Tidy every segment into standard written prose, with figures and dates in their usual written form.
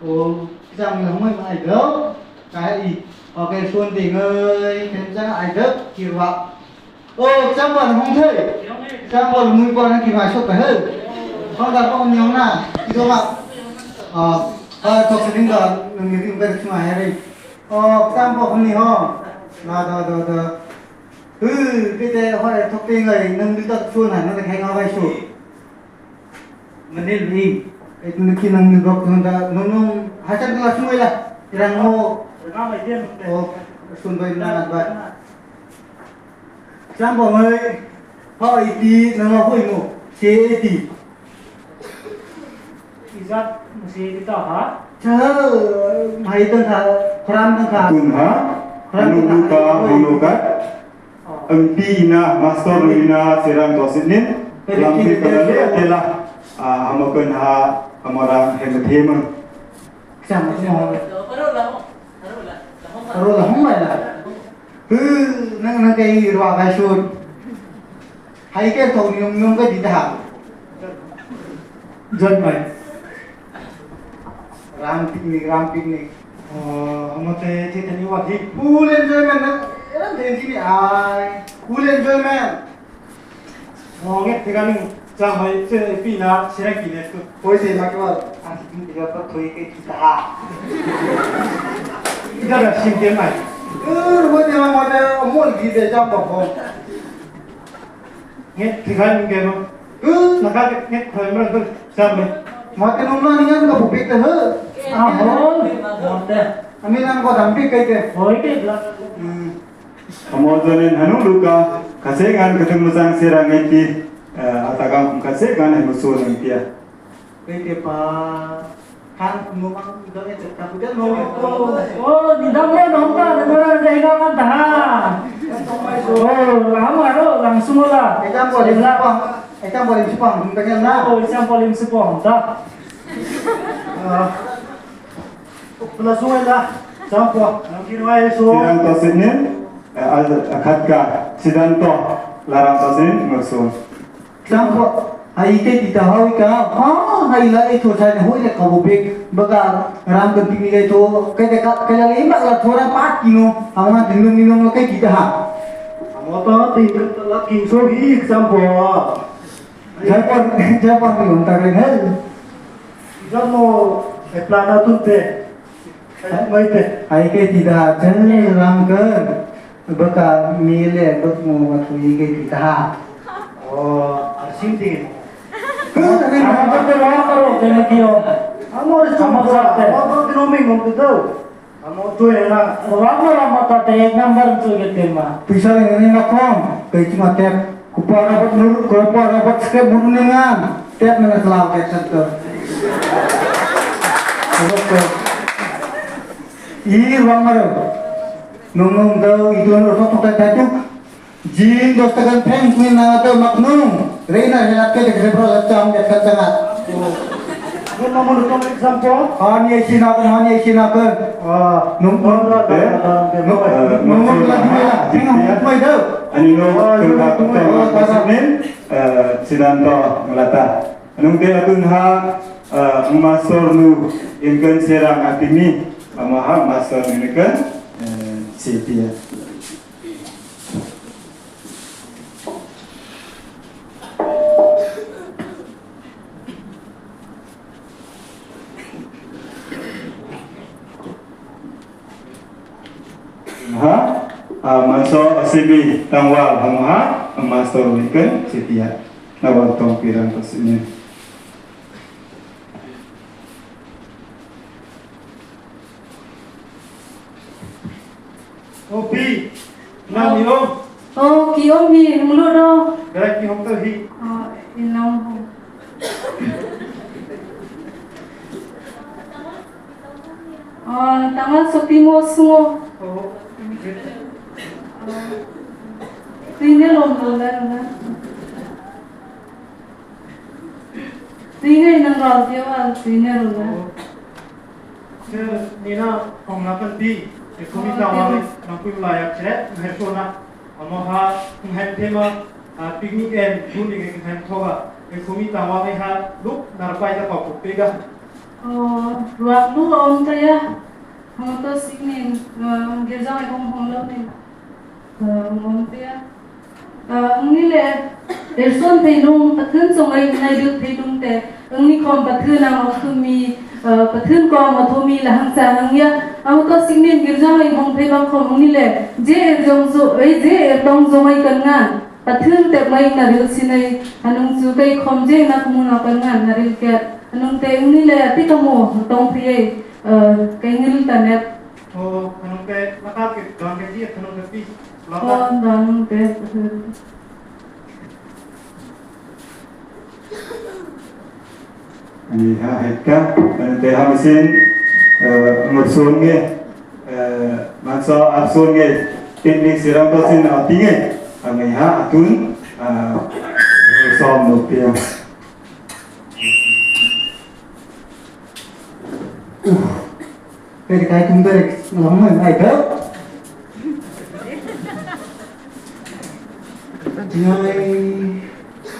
Ô, rằng là không ai đó cái ok xuân thì ngơi thêm chắc ai đó kỳ vọng. Ô, chắc bọn không thể chắc bọn mùi bọn kỳ vọng suốt phải hơn không gặp con nhóm nào thì các bạn ờ ờ thuộc sinh đó người tìm cái chúng mày đi. Ờ, chắc bọn không đi ho đó đó đó đó. Ừ, cái thế hỏi thuộc tên người nâng đi tập xuân này nó lại hay ngao vai sụt mình đi cái khi nâng được chúng ta nông nông hai trăm là xuôi là rằng ngô ô xuân vậy là vậy sang bọn ơi họ ý nó nó hội ngủ chế tí Izat mesti kita ha. Chờ mày tân khả khram tân khả Tun ha anu luka hulukat empi na master ina serang tosinin lampi kalale atela hamakan ha amara hemathem chẳng có rồi là không phải là cứ nó cái rọa cái sụt hay cái thùng nhung nhung cái gì đó Dân mày. Ram picnic, ram picnic. Amate thì thành như vậy. Full enjoyment nó thế gì ai full enjoyment. Nghe thì cái chẳng phải chơi pi na serang kỳ này. Ôi thì mà cái bảo à thì chúng ta có thuê cái gì đó. Cái là xin tiền mày. Ừ, mỗi tiền mà mỗi muốn gì để cho bỏ không. Nghe thì cái cái mà. Ừ, là cái nghe thời mà tôi sao mày. Mà cái nông nó nhanh có bục bịch nữa. À hôn. Anh nên có thằng biết cái kìa. Thôi cái là. Amozonin hanu luka kasengan ketemu sang serang iti atagam kasengan hanu sunan tia. Cái tiệp kan ngomong udah ya tapi kan ngomong. Oh, di dalam nonton, di dalam kan dah. Oh, lama lo langsung lah. Ekam boleh sepang, ekam boleh sepang, pengen lah. Oh, ekam boleh sepang, dah. Langsung lah, sampo. Mungkin wae so. Sidanto sinin akadka sidanto larang tosin ngursun. Sampo. Hay cái thì tao hơi cả, ha hay là cái thua sai này hôi là cầu big, baka ram kan pini cái thua, cái cái cái là lấy mặc là thua ra bát kilo, ông ăn thì nung nung cái gì ta hả? Amo to thì là kim số ghi sampo. Jepang Jepang thì chúng ta lên hết. Jamo plana tunte. Mấy te. Hay cái thì ta chân ram kan, baka mile bak mo bak cái thì ta hả? Oh, asim tingin. Bisa ini makom, kayak cuma tap, kupa rapat nur, kupa rapat script buruningan, tap mana selalu kayak satu. Ini ruang mana? Nung nung tahu itu nung satu kayak itu. Jin dostakan peng min na to maknung reina helat ke de bro lacham ya kacanga Nung nung example han ye sina kan han ye sina kan nung nung nung nung la di la mai do ani no tungka tungka sidanto melata anung te atun ha masor nu ingken serang atimi amaha masor niken sitia. Ha manso asibi tangwal hamha master wiken sitia nawal tong pirang pasini. Opi nam yo oh ki om hi mulu do garai ki hom to hi oh inong ho oh tangwal sopimo sungo oh Tine lom lom la na. Tine nang ral dia wa tine lom la. Se nina kong na kan ti e kumi ta wa na kui la ya chre he so na amo ha hem thema picnic and food ke hem thoga e kumi ta wa ha luk nar pai ta pa pe ga. Ruak lu a awm thei a, motor sik nen girja ngai kawng hawng lo nen awm thei a. Ni le ersawn thei nung Pathian cung ei nai deuh thei nung te ni khom Pathian ang au thumi Pathian kong a thomi la hang chang ang ya motor sik nen girja ngai hong thei bang khom ni le je er jong zo ei je er tong zong ei kan ngan Pathian te mai na ril sinai anung chu kai khom je na kumu na kan ngan na ril ke anung te ni le ti kamu tong thei ei kai ngil ta net O anung te laka ke don ke ji anung te pi On danung te Ani ha hekka anu te ha mesin ngursun nge manso arsun nge tin siram to sin ati nge ngai ha atun som no pia. Cái cái chúng tôi lắm mình ai đó.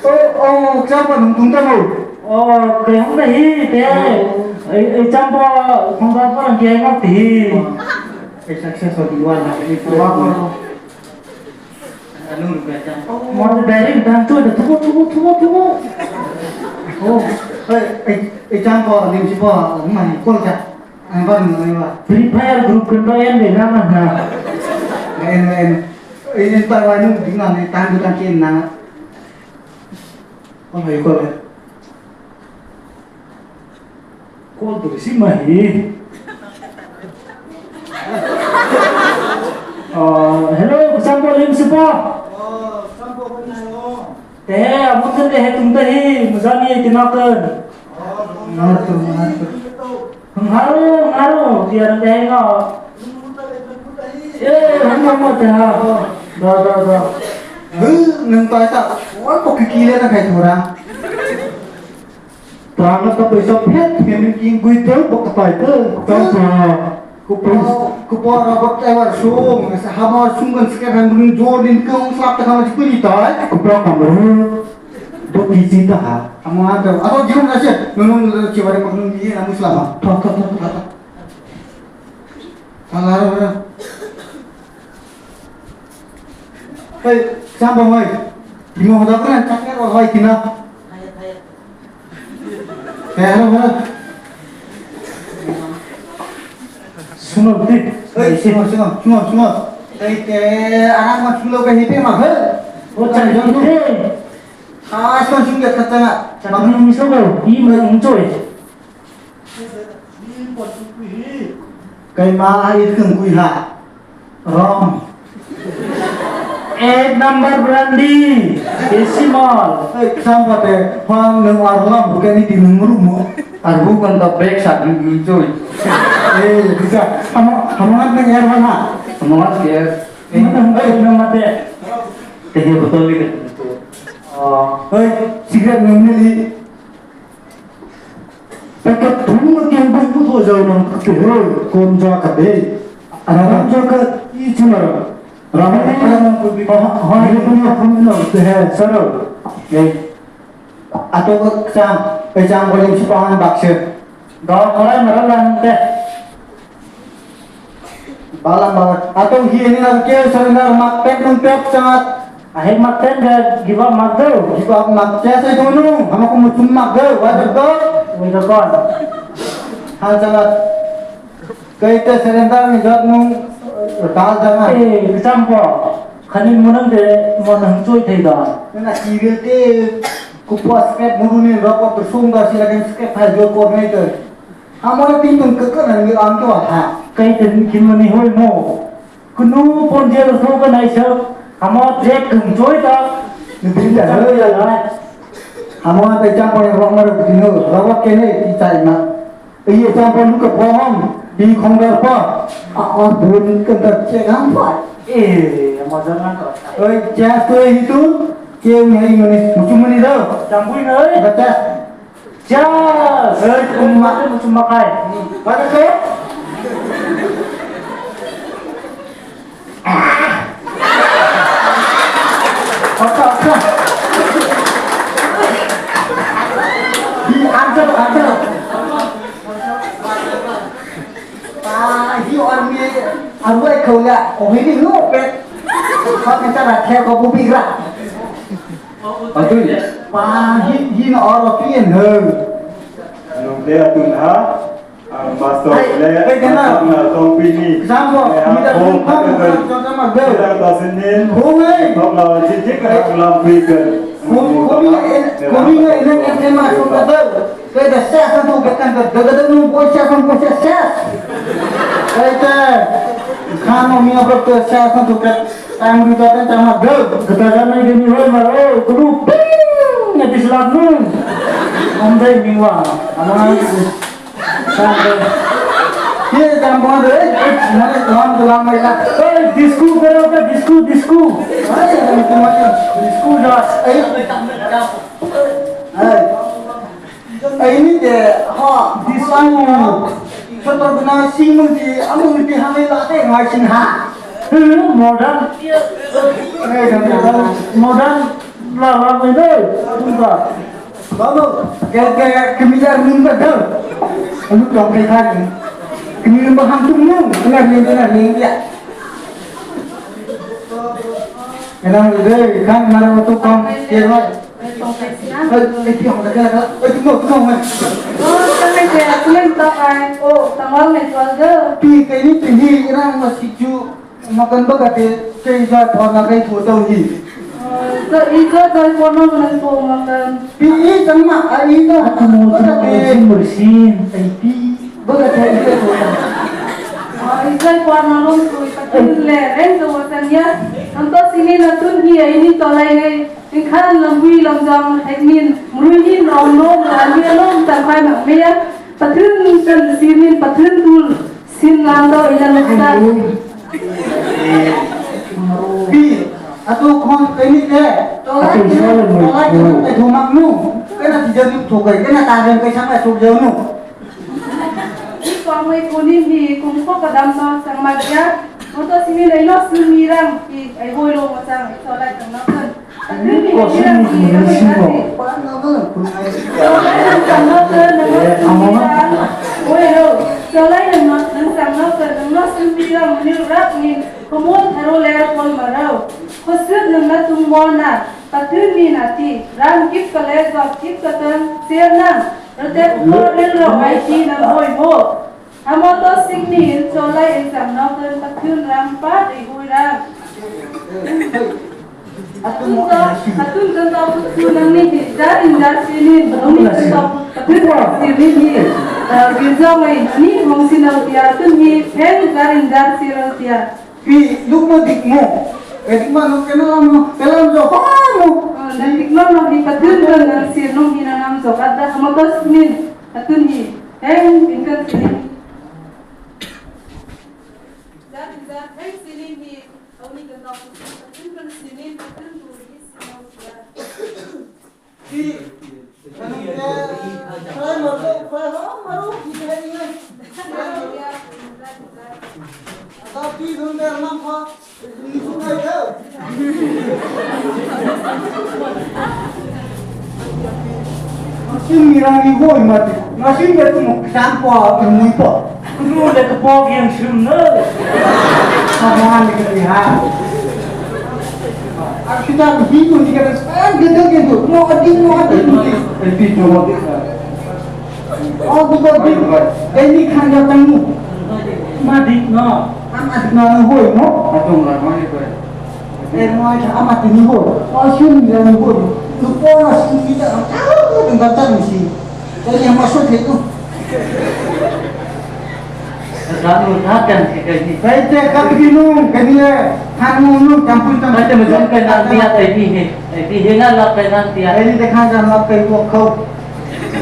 Ô ô sao mà chúng ta ngồi. Ờ, cái ông đấy thế ấy ấy chăm po không có có đằng kia ngóc thì cái success of the one là cái món bé đấy đang chơi được thu thu thu thu. Ô ấy ấy chăm po niệm chỉ po mà con chặt anh vâng anh vâng. Free Fire group kan to em để ra mà hả? Em em em tại ngoài nung tiếng này tan được tan trên nè. Con thấy con này. Con tuổi xin mày. Hello, sampo lim sipo. Sampo bên này ô. Thế, muốn thân để chúng ta hi, một giờ đi thì nó cơn. Ngato ngato. Ngaru, ngaru, dia nanti ngọ. Ê, không không một thế hả? Rồi rồi rồi. Ừ, nâng tay ta, quá có cái kia lên là cái thổ ra. Trang na tapos sa pet, himin king guito, baka tayo to. Kupo robot ewa sung, sa hama sung kan sekarang belum jorin ke ung slap tak hama cikgu ni tay. Kupo kamru, do kisi ta ha. Hama ada, atau jirum nasi, nunung ciwari makan ni namu selama. Ta ta ta ta. Salah lah. Hei, sambung hei. Timo hoda kan cakap orang kina. Hello hello. Suno di. Hei, suno suno suno suno. Hei, te anak mah sulo ke hipe mah he. Ô trời ơi thế. Ah, suno suno ke kata nak. Chẳng mi số đâu, ý mà ông trội. Cái ma ai thường quy hạ. Rom. एक number brandy, decimal. Hei, sampai te hoang nang arlam bukan ini di nomor Arbu kan tak break saat lucu. Eh, bisa. Kamu kamu kan nang air mana? Semangat ya. Eh, nama teh. Teh betul ni kan. Hei, sigaret nang ni. Paket thung kem bu bu tho jaw nang ke he kom ja ka be. Aram ja ka i chuna. Ram ha ha ye pun na te he sar. Eh, atau ke sam, eh jam boleh sipahan bakse. Đó có lẽ mà nó là teh. Balang balang. Atau hi ini nak ke sebentar mak pek nung pek sangat. Akhir makan ke give up mak tu. Give up mak saya saya dulu. Hama ku mutum mak go, wajar go. Woi con. Hal sangat. Kau sebentar ni jat nung dal jangan. Eh, sampo. Khanin munang de mon hang chui thei da. Nana kiri te kupas skep muru ni rapat bersung dah silakan skep hai jo coordinator. Hama ni tung ke ke nang am ke ha. Kai tin kin mani hoi mo. Kunu pon je ro ka nai sa. Hama trek hang chui ta. Ni dah ya. Hama te jam pon rong mar dino rapat ke ne i chai ma. Iye jam pon ke pohon di konggar pa. Ah bun ke dar che gam pa. Eh, hama jangan ko. Oi, jas tu itu kêu ni ni mucum ni dah. Jambui nơi. Baca. Jas. Oi, Umma mucum makai. Baca ke? Baca, baca. Di angkat, angkat. Aru ai kau ya, oh ini lu pet. Kau kita nak theo kau bubi ra. Atu Pa hi hi nó ở tiền hơn. Nung te atun ha master le na tong pi ni. Samo, kita không cho nó mà gơ. Kita ta sinin. Không ấy. Top la chi chi ka lam pi kan. Kami kami ngai nang em mà xuống ta cái là xe sang tu cái kan cái cái nu bôi xe sang bôi xe xe cái ta khan mo mi apa tu xe sang tu cái tam du ta ta ma gơ Katakan na gini hoy maro kudu ping ngati selat nun. Om dai mingwa. Ama sampai Here tam bon đấy nó làm làm mày là Oi disku pero ka disku disku. Disku dah. ấy ấy ấy ni de họ disku cho tôi na xin mừng thì ăn mừng thì hàng là cái ngoài xin hạ Modern ngay thằng đó modern lah lah ini. Tunggu. Baru cái cái cái mình ra mình bắt đầu lúc đó cái khác cái mình mà hàng tung nung cái này cái này cái cái này đây kan mana tu kong cái rồi cái cái hồng cái đó cái cái một cái này Oh, kami kaya tulen to ay. Oh, tangwal may tuwal pi cái này thì hi cái này mà xí chú mà cần bất cái cái ra thọ là cái thủ đầu gì So, ito dahil po nung nagpumakan. pi ý chẳng mà ai ý đó Aku mau bất cái bersin. pi bất cái cái thủ Ito po nung tuy patinle ren to wasan ya. Ang to sini na tun hi ay ni tolay ngay. Ingkhan lamwi lamjang hekmin mruhin rong nom la mi lom tan pai mak meya. Patin kan sinin patin tul sin lam do ilan luksa. pi atau con cái này thế tôi lại tôi lại cái thủ mặc nu cái là chỉ dân thủ cái cái là ta dân cái sáng lại thuộc dân nu Ito may kunin hi kung ko kadam no sang magya. Ang to sini na ilo sumirang hi ay hoy lo masang ito lai tang nakan. Patin hi hirang hi bán nó vẫn làคุณไอ้ Atun kan putsu nang ni jar in jar sinin ni kan patun sinin hi girja mai ni hong sinau tia tun hi pen jar in jar sirau tia pi lúc mà địch ngủ cái địch mà nó cái nó làm cái làm rồi không ngủ nang tikno no hi patun kan nang sir nong hi nang so kadda hamatos nin atun hi heng inkan sinin jar in jar heng sinin hi au ni kan patun kan sinin patun tu hi sinau tia pi cái mà nó phải không mà nó chỉ thế này tao pi thường đây làm sao đi xuống đây đâu xin mi ra đi gọi mà nó xin về tôi một sáng qua mùi bỏ Kudu le kepok yang sumne. Samaan ni kata ha. Kita hidup ni kata sekarang gede gitu. Mau adin mau adin ni. Pi tu mo Oh bukan di. Ini kan dia temu. Madik no. Amat na hoi mo. Atung ra mo ni ko. Eh mo amat ni hoi. Oh sin ni ni hoi. Lu pola sin kita. Tahu dengan kata ni. Jadi yang masuk itu. Satu kan cái ni. Saya cakap begini, kini kanu nu campur Macam macam kan nanti ai pi he. Ai pi he na la kan nanti. Ini dekat jalan apa itu kau.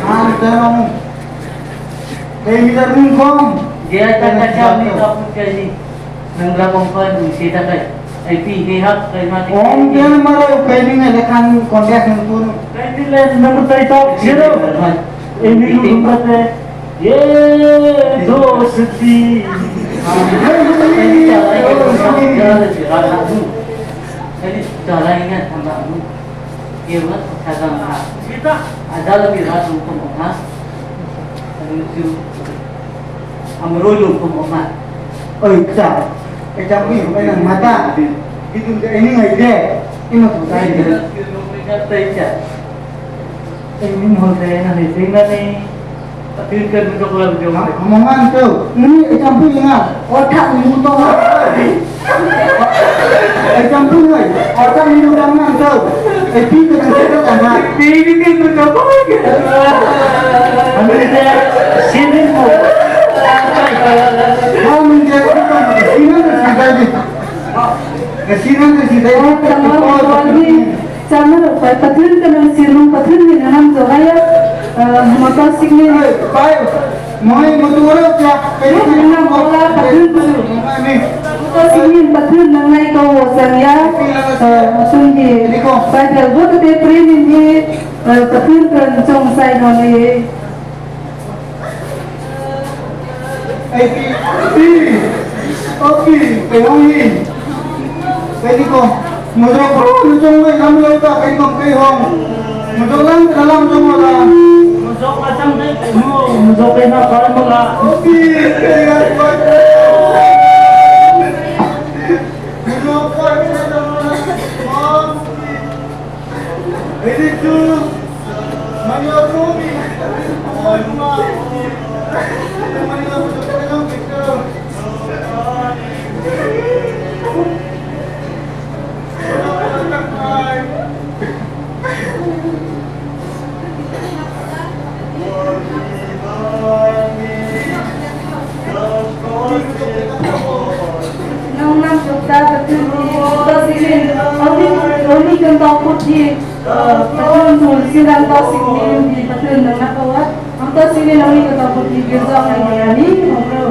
Ah, terang. Eh, kita rungkong. Dia tak kacau ni tak pun cái ni. Nang la kong kan du si ta kai. Ai pi he hak kai ma Om dia malah kau ini nggak dekat kontak yang tu. Ini le nomor tai top zero. Ini lu kata ye dosti. Ini tambah kewat kagam ha. Kita Ada lebih ratu kum ha. Amro lu kum ha. Oi, kita. Ai chăm cái cái năng mata. Cái tụi cái anh ngày thế. Cái mà thủ tay thì Ay, min ho sa na ni tingnan ni Patin ka nung lang yung Omongan tu. Ini ai chăm cái nga. Otak ni to. Ai chăm cái người. Otak ni tu ngang tu. Ai pi cái thằng đó cả mà. Bibigyan mo na ko. Ano ni sinin mo? How mình cái cái sinan ke sidai ni. Kesinan ke sidai ni. Chama pai pathun ka nang sirung pathun ni nanam jogaya motor signi Pai, moi motor ya. Kai nang bola pathun tu ni. motor signi pathun nang nai ko sang ya sung hi pai bel bo te pre ni hi pathun kan chong sai no ni Ai pi pi. Opi, kai hong hi. Kai ni ko. Motor ko lu chong ngai lam lo ta kai kong kai hong. Motor lang dalam chong la. Musok ka sang mo, musok kayo na para mga Opi, kai ai ko. Motor ko ai chong la. Opi. Ini tu. Manyo rumi. Oi ma. Manyo motor kai hong ke. Nang nam jok ta pathun hi motor signi only only kan to put hi pathun tul silang to signi hi pathun nang na kawa motor signi only kan to put hi girja ngai ni hongro.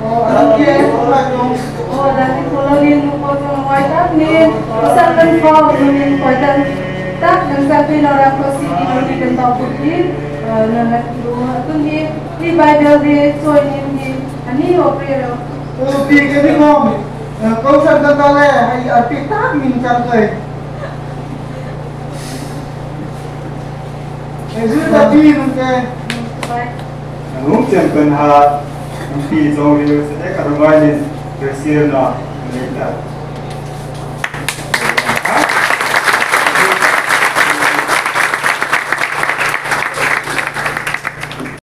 Oh, alam kia ko la chong. Oh, dati kulangin mo ko sa white up ni usang kan ko nunin ko dan tak nang sabi na orang ko si only kan to put hi na na tun hi hi Bible di join in hi ani opero. Oh, pi cái ni ko. Kau san kan ta le hay ở pi tak min chang kai. Eh, zu ta pi nung ke. Nung tiyan kan ha pi zong riu sa te karungai ni presir na leta.